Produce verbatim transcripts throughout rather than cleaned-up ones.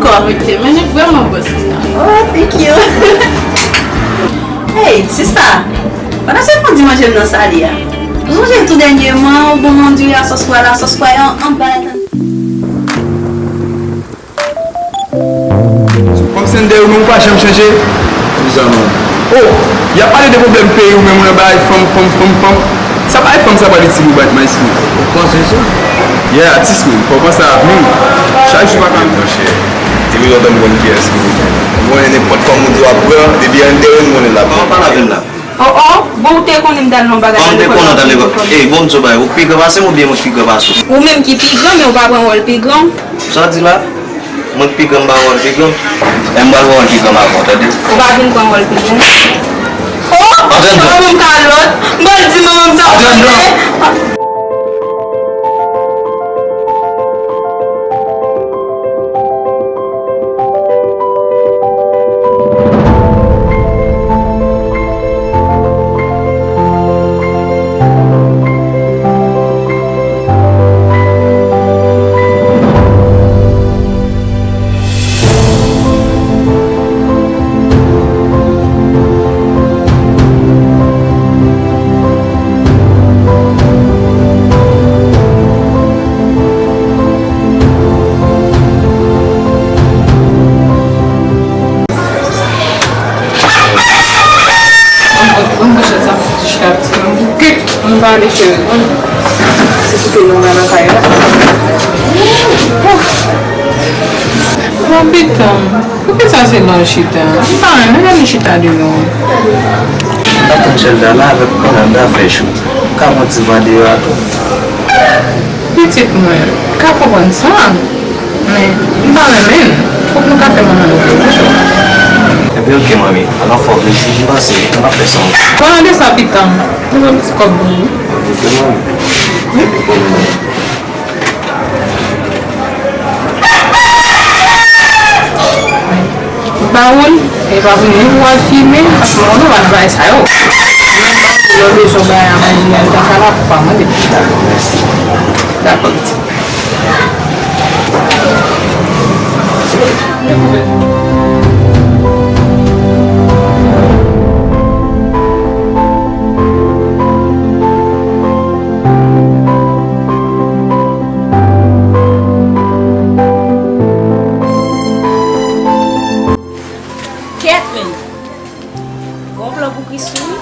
Kò, men li vrèman bon, sista. Oh, thank you. Hey, sista, pandan se fon di manje m nan sale a, ou sonje tou dènyèman, ou bon mwen di a sòs pwa la, sòs pwa yo anba la. Kòm se n dèyè w, men ou pa janm chanje. Kisa non? Oh, y ap pale de pwoblèm peyi w, men ou nan bagay fanm, fanm, fanm, fanm. Sa bagay fanm sa pral itil ou bat maestro? Ou panse sa? Yeah, atis mwen, fò w panse ak nou. Chak jou pa ka. Monchè, depi lontan m konn kiyès ki pou pran. M konnen nenpòt fanm ou di w ap pran, depi an dèyè m konnen l ap pran. An pale avè m la. Oh, oh, bon, ou te konnen m t al nan bagay. An te konnen w t al nan bagay. Ey, bon, m di w bagay, ou pi gran pase m oubyen mwen ki pi gran pase w? Ou menm ki pi gran, men ou pa pran wòl pi gran. Sa w di la? Mwen k pi gran, m pa wè w pi gran. Men m pral wè w pi gran avan, tande? Ou pa vin pran wòl pi gran. Oh! Antre anndan. Manman m kalòt. M pral di manman m sa w pase. Mwen, mwen, mwen, chèz sa, m chita ti, mwen bouke, mwen pale, cheri, mwen. Se kite nou nan kay la. Bon, pitan, poukisa se la w chita? M pa renmen lè nou chita de lwen. M ap tann Chelda la avèk pandan m ta fè cho. M ka pran ti van deyò a tou. Pitit mwen, m ka konprann sa. Men, m pa renmen l. Fòk nou ka fè manman nou pwoblèm. Ebyen, oke, manmi. Alò, fòk nou, m panse, nou pa fè sa ankò. Palan de sa, pitan, nou ban m ti kòb mwen. Oke, manmi. Wi. Oke, manmi. Bawoul, e pa pou nou pou al fimen, paske mwen konnen w pa nan bagay sa yo. Lè w bezwen bagay a manje a, ou ta ka la pou pa mande. Dakò, pitit. Kèt, men! Gon plan pou Krisou, wi.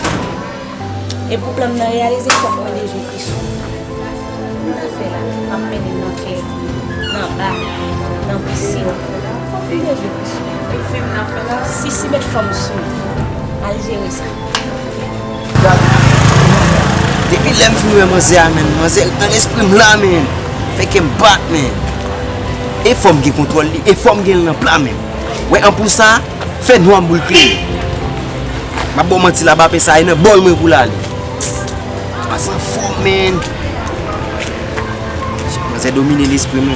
E pou plan m nan reyalize, fòk mwen dejwe Krisou. Sa fè la, m ap mennen nan kè, nan ba, nan pisin. Fòk mwen dejwe Krisou. E fim n ap fè la. Si, si met fanm sou, al jere sa. Depi lè m fin wè manzè a, menn, manzè ret nan lespri m la, menn. Fè kè m bat, menn. E fò m gen kontwòl li, e fò m gen l nan pla men m. Wè, an pou sa, fè nwa m boule kleren. M ap ba w manti la, Bape, sa e nan bòl mwen pou l ale. Pas anfòm, menn. Manzè domine lespri m.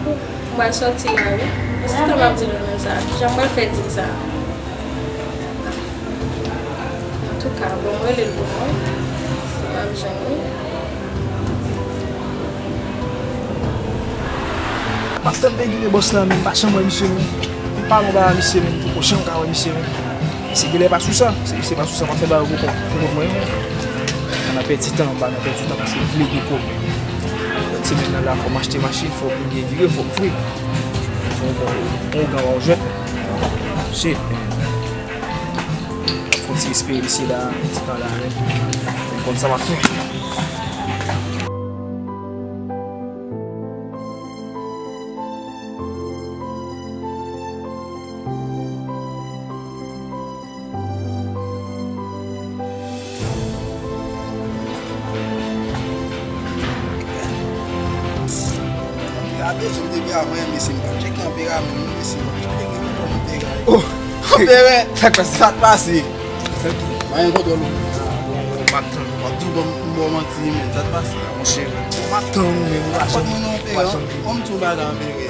Ou pral sòti la, wi. Men se sa m ap di nou menm sa. Kijan m pral fè di l sa? Antouka, bon, m rele l pou mwen. Si m ap jwenn li. M ap tann degine bòs la, men m pa janm wè misye, men. M pa nan ba misye, men. M poko janm ka wè misye, men. Se genlè pa sou sa. Se, se pa sou sa m ap fè ba yo pou kont, pou kont mwen, men. An n ap pèdi tan, an n ap pèdi tan paske m vle gen kòb. Lòt semèn nan la, fò m achte machin, fò m gen vire, fò m fri. Fò m bon, bon, gen yon jwèt. Shit, man. Fò m ti espere misye la, ti tan la, men. M konn sa m ap fè. Gade jan m te Anpera, mwen menm, mesye, m p ap tcheke Anpera menm, non, mesye, m ap tcheke anpera. Oh! Anpera! Sa k pase? Sa k pase? Sa tou? Mwen gen kontwòl ou. M ap tann ou. M ap di w ban m, m ba w manti, men sa k pase? Monchè, m ap tann ou, men ou pa janm, ou pa janm vini. Ban m di w bagay, Anpera.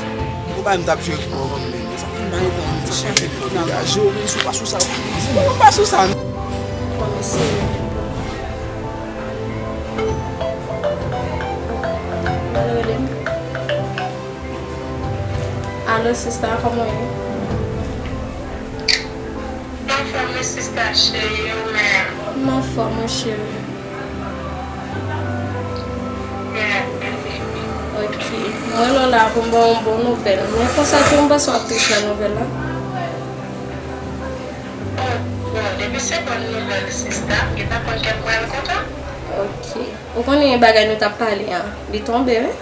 Ou pa m t ap jwe pou mwen, men sa fin bay tan, men sa fin bay tan. Degaje w, men si w pa sou sa, ou pa sou sa. Kòman se? Mwen rele m. Alo, sista, kòman w ye? M anfòm, wi, sista cheri, ou menm? M anfòm, wi, cheri. Ok. Mwen rele w la pou m ba w yon bon nouvèl. Men konsa tou, m panse w ap tris nan nouvèl la. Oh, bon, depi se bon nouvèl, sista, m gentan konn kè m pral kontan. Ok. Ou konnen bagay nou t ap pale a, li tonbe, wi.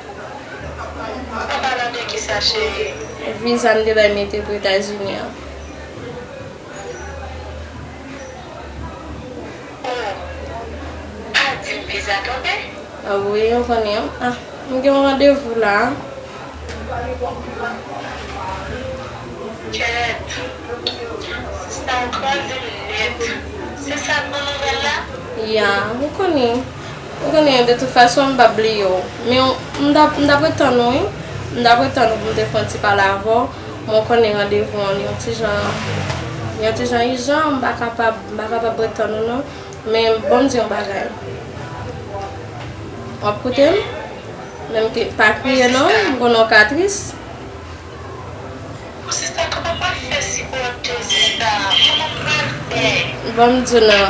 An palan de kisa, cheri? Viza m te bay mete pou Etazini an. Oh, pa di m viza tonbe? Ah wi, ou konnen. Ah, m gen yon randevou la. Kèt. Sista, ou kraze m nèt. Se sa k bon nouvèl la? Ya, ou konnen. Ou konnen, de tout fason, m p ap bliye w. Men, m t ap, m t ap ret tann ou, wi. M t ap ret tann ou pou m te fè yon ti pale avè w. Men ou konnen randevou an, li yon ti jan, li yon ti jan ijan, m pa kapab, m pa kapab ret tann ou, non. Men, ban m di yon bagay. W ap koute m? Men m te, pa kriye, non, m konnen w ka tris. Sista, kòman m ap fè sipòte sa? Kòman m pral fè? Ban m di w non.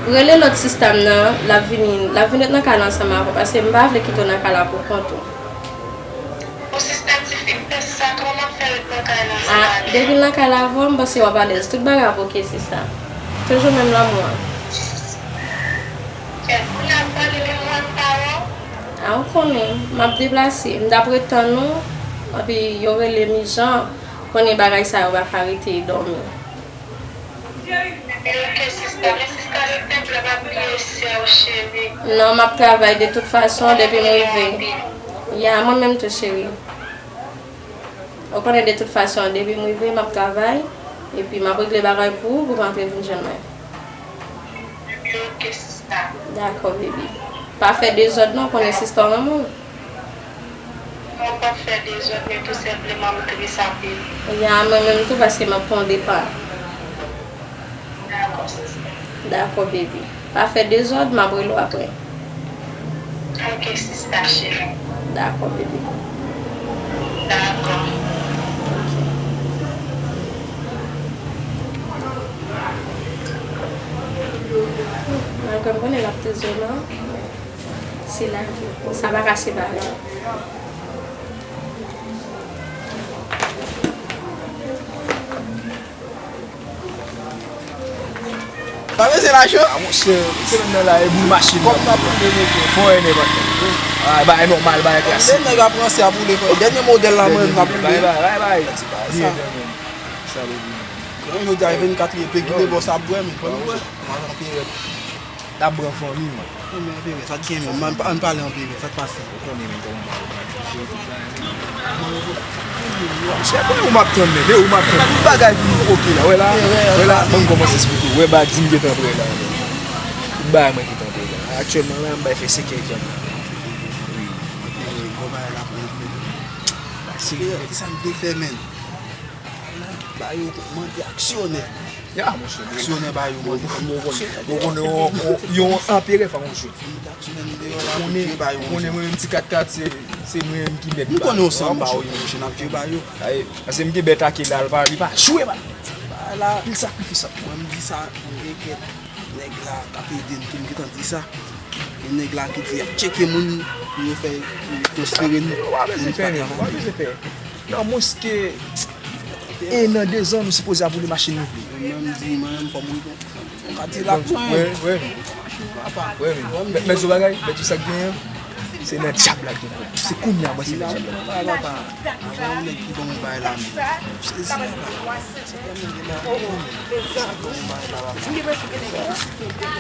Rele lòt sista m nan, l ap vini, l ap vin ret nan kay la ansanm avè w, paske m pa vle kite w nan kay la pou kont ou. Bon, sista, tifi m pè sa, kòman m ap fè ret nan kay la ansanm avè w? Ah, depi l nan kay la avè w, m panse w ap alèz. Tout bagay ap oke, sista. Toujou menm lanmou an. Kèt, kounye a pale, men mwen m pa wè w. A, ou konnen, m ap deplase. M t ap ret tann ou, epi yo rele m ijan. Konnen bagay sa yo pa ka rete dòmi. Ok, sista, men sista, silvouplè, pa bliye sè w, cheri. Non, m ap travay de tout fason, depi m rive. Ya, mwen menm tou, cheri. Ou konnen de tout fason, depi m rive, m ap travay, epi m ap regle bagay pou ou, pou w antre vin jwenn mwen. Ok, sista. Dakò, baby. Pa fè dezòd non, konnen sista w renmen w. Mwen p ap fè dezòd, men tou senpleman m tris anpil. Ya, mwen menm tou, paske m ap pran yon depa. Dakò, sista. Dakò, baby. Pa fè dezòd, m ap rele w apre. Ok, sista cheri. Dakò, baby. Dakò. Malgre m konnen l ap tris vre, se lavi. Sa pa ka separe nou. Pa bezwen lache. Ah, monchè, semèn nan la, e boule machin nan. Kòb nan pran de mete. Fò ene, patnè. Ah, bagay nòmal, bagay klasik. Lè nèg ap ranse ap boule, frè. Dènye modèl la, mwen, n ap boule. Bay, bay, bay, bay. Sa. Byen, byen, byen. Sa, byen. Jodi a, vennkat, li pegile bò sa ap bwè, men. Pran nou bwè. Mwen, anpil rèd. N ap bwè an fanmi, man. Ou men Anperè, sa t gen menm? Ann pa-, ann pale Anperè, sa t pase? Ou konnen menm kòman m pale. Monchè, konnen ou m ap tann menm, e ou m ap tann. Tout bagay vin oke la, wè la, wè la, ban m kòmanse esplike w. Wè, ba di m gentan prè la. Tout bagay mwen gentan prè la. Aktyèlman la, m bay fè senkè djab la. Wi. Anperè, gwo bagay la pou ou fè. Serye, ki sa m te fè, menm? Ba yo mande aksyonè. Ya, monchè. Aksyonè ba yo mande. Bon, bon, bon, bon, bon, yon, yon, yon anperè pa yon jwèt. Mande aksyonè, nou deyò la, pou jwe ba yo yon jwèt. Konnen mwen menm ti kat kat, se, se mwen menm ki mèt ba yo. Nou konnen yon sanm ba yo, monchè, n ap jwe ba yo. Aye, paske m gen bèt ake la, li pa, li pa jwe ba. Ba la. Pil sakrifis ap. Mwen, m di sa, m regrèt. Nèg la k ap ede n tou, m gentan di sa. E nèg la ki di y ap tcheke moun pou yo fè, pou yo transfere nou. Ou pa bezwen pè, menm, ou pa bezwen pè. Nan mwens ke en an, dezan, nou sipoze ap woule machin nou vle. Mwen menm di, mwen menm fò m woule yon Kadilak mwen. Wi, wi. Papa. Wi, wi. Mèt, mèt di w bagay, mèt di w sa k genyen an. Se nan dyab la gen kòb. Se kounye a mwen se nan dyab la. Papa, avan yon nèg ki ban mwen bagay la, men. Sezi, papa. Se pa mwen gen la.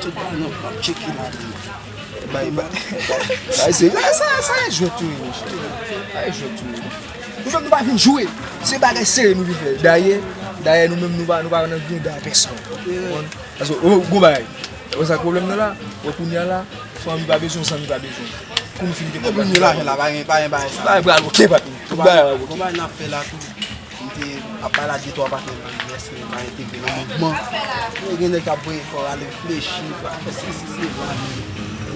Tout bagay nan pap tcheke la, men. Bay, bay. Bay, se, sa, sa, sa e jwèt tou, wi, monchè. Sa e jwèt tou, wi. Nou menm nou pa vin jwe. Se bagay serye nou vin fè. Dayè, dayè nou menm nou pa, nou pa nan grenn dayè pèsonn. Konprann? Paske, o, gon bagay. Wè sa k pwoblèm nan la? Wè kounye a la, fanmi pa bezwen, zanmi pa bezwen. Kou nou fin gen pwoblèm. Lajan la, pa gen, pa gen bagay sa. Bagay pral oke, patnè. Tout bagay pral oke. Gon bagay n ap fè la tou. M te ap pale ak de twa patnè m yo, lè se pa entegre nan mouvman. Men gen nèg k ap voye fò al reflechi, fò al fè sesi, sela.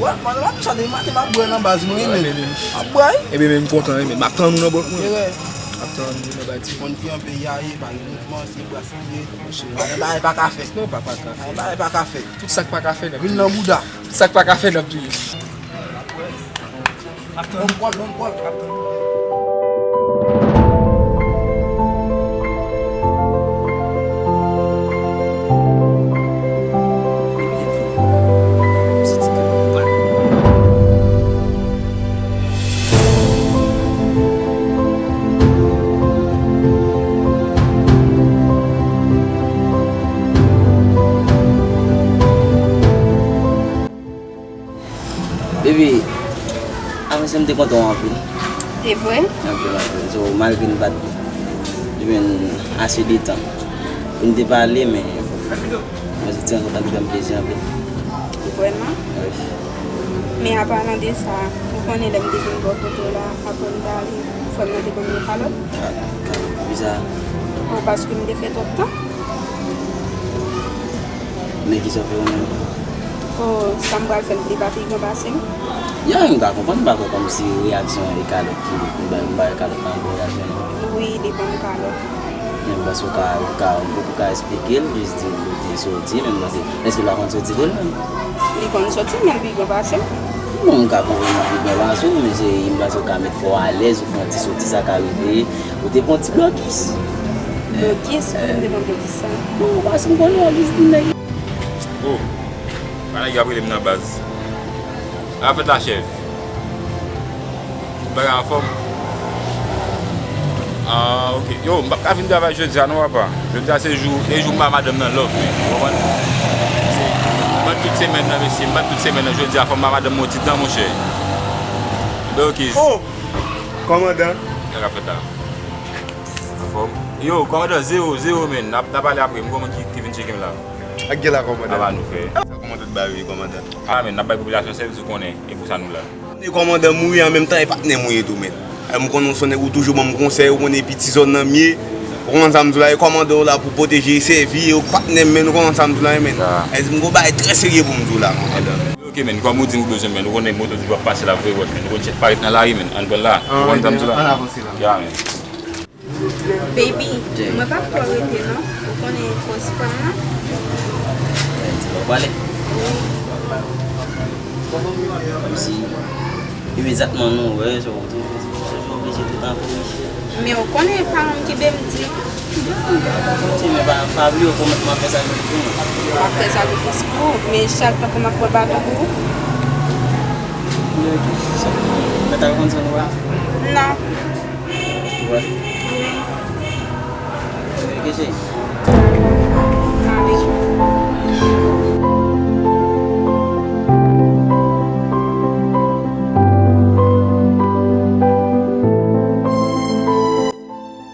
Wè, mwen, mwen, sa de maten, m ap bwè nan baz mwen, men. M ap bwè, wi. Ebyen, men m kontan, wi, men m ap tann ou nan bòt mwen. M ap tann ou nan bati. Moun ki an peyi a ye, pa gen mouvman, se bras li ye. Pa gen bagay pa ka fèt. Non, pa, pa ka fèt. Pa gen bagay pa ka fèt. Tout sa k pa ka fèt, n ap touye. Vin nan bouda. Tout sa k pa ka fèt, n ap touye. Ap tann. Bon, bon, bon, bon. Baby, avan sa m te kontan w anpil. E vre? Anpil, anpil. So, malgre n pa t jwenn ase de tan pou n te pale, men mwen santi ansanm ta fè m plezi anpil. Vrèman? Wi. Men an palan de sa, ou konnen lè m te vin bò kote w la, apre m t ale, frè m nan te ban m yon kalòt. Ka-, kalòt, poukisa? O, paske m te fè twòp tan. Men kisa w fè ou menm? O, sa m pral fè l, li pa pi gran pase m? Ya, m ka konprann, m pa kwè kòmsi reyaksyon e kalòt ki, m ba, m ba kalòt la yon bon reyaksyon, non. Wi, li ban m kalòt. Men m panse w ka, w ka, w ka esplike l, jis di l ou te soti, men m panse, èske l pa konn soti tou l menm? Li konn soti, men l pi gran pase m. Bon, m ka konprann li pi gran pase w, men se, m panse w ka mete fè w alèz, ou fè yon ti soti, sa ka rive, ou te pran ti blokis. Blokis? Poukisa m te pran blokis sa? Bon, paske m konnen w ap jis di nèg. Oh, pa nèg yo ap rele m nan baz. Sa fèt la, chèf? Tout bagay anfòm? Ah, ok. Yo, m p ap ka vin travay jodi a non, papa. Jodi a se jou, e jou m ba madanm nan love, men. Ou konprann? Se, m bat tout semèn nan, mesye. M bat tout semèn nan. Jodi a, fò m ba madanm mwen yon ti tan, monchè. Ben, ok. Oh! Kòmandan. Sa k ap fèt la? Anfòm? Yo, kòmandan, zewo, zewo, men. N ap, n ap pale apre. M gon moun ki, ki vin tcheke m la. Ak gen la, kòmandan. Apa nou fè? Sa kòman tout bagay ye, kòmandan? Ah, men, n ap bay popilasyon sèvis, ou konnen, e pou sa nou la. Konnen kòmandan m ou ye, an menm tan, e patnè m ou ye tou, men. E m konnen w se yon nèg ou toujou ban m konsèy, ou konnen e piti zòn nan m ye. Ou konprann sa m di w la, e kòmandan w la pou pwoteje e sèvi, e w patnè m, men, ou konprann sa m di w la, men. E di m gon bagay trè serye pou m di w la, kòmandan. Ok, men, kòm ou di m ou bezwen, men, ou konnen moto toujou ap pase la, vre wòch, men, ou konn chat parèt nan lari, men, ann pran la, ou konn sa m di w la. Ann avanse la. Ya, men. Baby, mwen p ap twò rete non, ou konnen fòs pa m nan. Ti bò pale. Kòmsi imedyatman nou wè, se ou tou, se ou oblije tout an pou wi. Men ou konnen e pa mwen ki be m di. Ti men pa, pa bliye w pwomèt mwen fè sakrifis pou mwen. W ap fè sakrifis pou ou, men chak tan pou m ap pran baton pou ou. Mwen ta konn sa nou wè. Non. Wè. Wi. Ke se?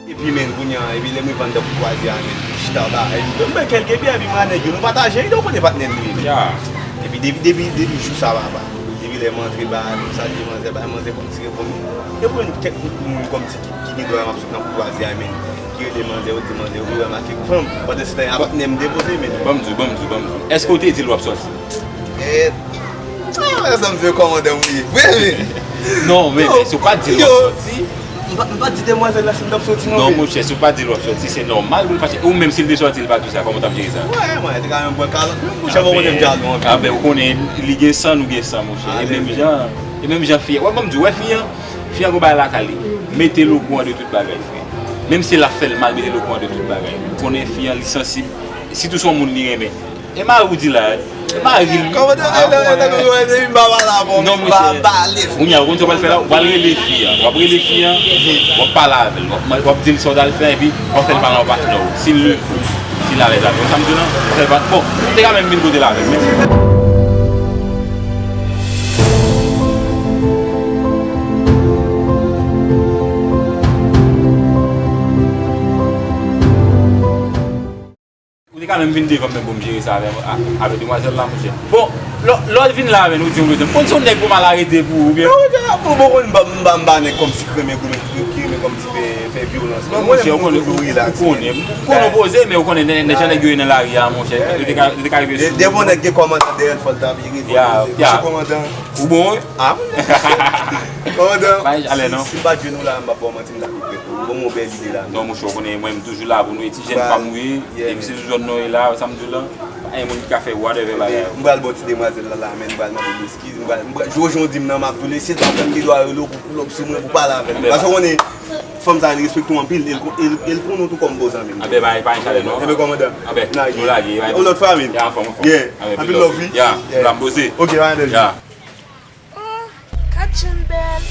Epi, men, kounye a, epi lè m rive anndan koutwazi a, men, chita ba, epi m pran kèlke biyè, epi m a nèg yo, nou pataje, epi w konnen patnè m li ye. Ya. Epi depi, depi, depi jou sa, papa. Depi lè m antre ba, nou salye manzè, bay manzè kòmsi repon. Depi yon kèk moun kòmsi ki, ki gen dwa m ap sot nan koutwazi a, men, ki rele manzè, yo di manzè, yo vle wè m ak kèk fanm. Pandan se tan, a patnè m depoze, men. Ban m di w, ban m di w, ban m di w. Èske w te di l w ap sòti? E, ah, sa m di w kòmandan m ye. Vre, men. Non, men, men, si w pa t di l w ap sòti. M pa, m pa t di demwazèl la si m t ap sòti, non, men. Non, monchè, si w pa t di l w ap sòti, se nòmal pou l fache. Ou menm, si l te sòti, li pa t di w sa, kòman w t ap jere sa? Wè, mwen, te ka menm pran kalòt, men, monchè, mwen konnen m jalou anpil. Ah, ben, ou konnen, li gen san, nou gen san, monchè. E menm jan, e menm jan fi a. Wè, ban m di w, wè, fi an, fi an gon bagay lakay li. Mete l okouran de tout bagay, frè. Menm si l ap fè l mal, mete l okouran de tout bagay. Ou konnen fi an, li sansib. Sitou se yon moun li renmen. E mari w di la, e mari l. Kòman te, e, e, e, e, e, e, m pa pale avè w, non, m pa pale. Kounye a, ou konn sa w pral fè la, ou pral rele fi a. W ap rele fi a, w ap pale avè l. W ap, w ap di l sa w t al fè, epi w ap fè l pale anba non w. Si l le fou, si l alèz avè w. Sa m di w lan, w ap fè l pale. Bon, m te ka menm vin kote l avè l, men. M vin devan m menm pou m jere sa avè, a- avè demwazèl la, monchè. Bon, lè lè w vin la, men, ou di w bezwen. M konn se yon nèg pou m al arete pou ou, oubyen. Non, monchè, bon, bon, m ba, m ba, m ba nèg kòmsi ki renmen goumen, ki renmen kòmsi fè, fè vyolans. Non, monchè, ou konnen, ou konnen, ou konnen, ou konnen, ou poze, men ou konnen, nèg, jan nèg yo ye nan lari a, monchè, yo te ka, yo te ka rive sou. Depi yon nèg gen kòmandan dèyè l, fò l ta vire, fò l poze. Mesye kòmandan. Ou bon, wi? Ah, kòmandan, si, si m pa t jwenn ou la, m p ap ba w manti, m ta pi prè. Ou ban m yon bèl ide la. Non, monchè, ou konnen, mwen, m toujou la pou nou, e ti jèn pa m wi, depi se sou zòn nou ye la, sa m di w la, pa gen moun ki ka fè whatever bagay. M pral ba w ti demwazèl la, la, men m pral mande l eskiz, m pral, m pral, jodi w di m nan m ap vole, si l pa pran pi dwa rele w pou pull up sou mwen, pou pale avè m. Paske w konnen, fanm sa, li respekte w anpil, e l, e l, e l konnen w tou kòm bon zanmi m. Anben, pa, pa gen chalè, non. Enben, kòmandan, anben, nou lage, yon lòt fwa, men. Ya, anfòm, anfòm. Yeah, anpil love, wi. Ya, la m poze. Ok, pa gen danje. Ya. Oh, gad jan l bèl.